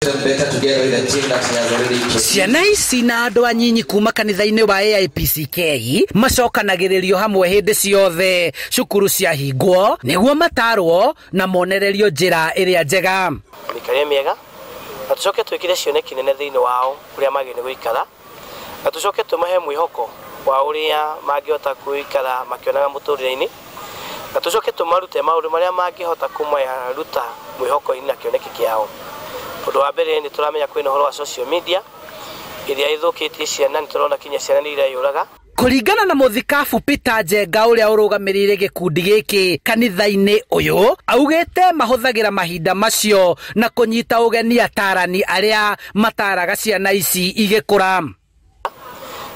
Them better together with the team that he has already introduced. Ciana ici na andũ anyinyi kuma kanitha-inĩ wa AIPCK macokanagĩrĩrio hamwe hĩndĩ ciothe cukuru ciahingwo nĩguo matarwo na monererio njĩra ĩrĩa njega. Mĩikarĩre mĩega, na tũcoke twĩkĩre cioneki nene thĩinĩ wao ũrĩa magĩrĩire gũikara, na tũcoke tũmahe mwĩhoko wa ũrĩa mangĩhota gũikara makĩonaga mũtũrĩre-inĩ, na tũcoke tũmarute maũndũ marĩa mangĩhota kũmaruta mwĩhoko-inĩ na kĩoneki kĩao. Ũndũ wa mbere, nĩ tũramenya kwĩna ũhoro wa social media ĩrĩa ĩthũkĩtie ciana. Nĩ tũrona kinya ciana nĩ ireyũraga. Kũringana na mũthikabu Peter Njenga ũrĩa ũrũgamĩrĩire gĩkundi gĩkĩ kanitha-inĩ ũyũ, augĩte mahũthagĩra mahinda macio na kũnyita ũgeni atarani arĩa mataraga ciana ici igĩkũra.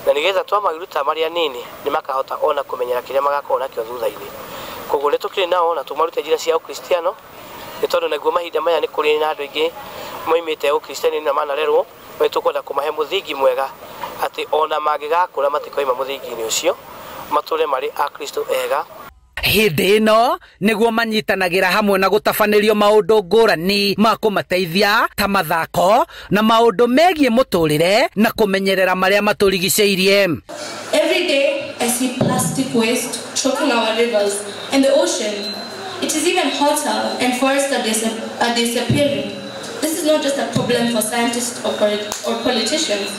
Na nĩgetha twamaruta marĩ anini, nĩ makahota ona kũmenyera kĩrĩa magakorwo nakĩo thutha-inĩ. Koguo nĩ tũkĩrĩ nao na tũmarute njĩra cia ũkristiano, nĩ tondũ naguo mahinda maya nĩ kũrĩ na andũ aingĩ moimĩte ũkristiano na manarerwo. Nĩ tũkwenda kũmahe mũthingi mwega atĩ ona mangĩgakũra matikoima mũthingi-inĩ ũcio, matũre marĩ akristo ega. Hĩndĩ ĩno nĩguo manyitanagĩra hamwe na gũtabanĩrio maũndũ ngũrani ma kũmateithia ta mathako na maũndũ megiĩ mũtũrĩre na kũmenyerera marĩa matũrigicĩirie. Every day I see plastic waste choking our rivers and the ocean. It is even hotter and forests are disappearing. This is not just a problem for scientists or politicians.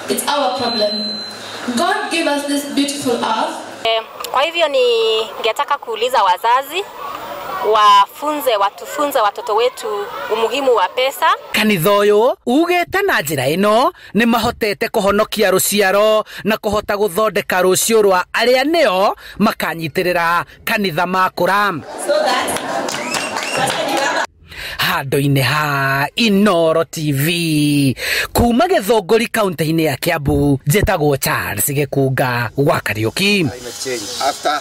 It's our problem. God gave us this beautiful earth. Kwa hivyo ningetaka kuuliza wazazi wafunze, watufunze watoto wetu umuhimu wa pesa. Kanitha ũyũ ugĩte na njĩra ĩno nĩ mahotete kũhonokia rũciaro na kũhota gũthondeka rũciũ rwa arĩa nĩo makanyitĩrĩra kanitha makũra. Handũ-inĩ ha Inoro TV kuma Gĩthũngũri, kaunti-inĩ ya Kiambu, njĩtagwo Charles Gĩkunga wa Kariũki. Climate change. After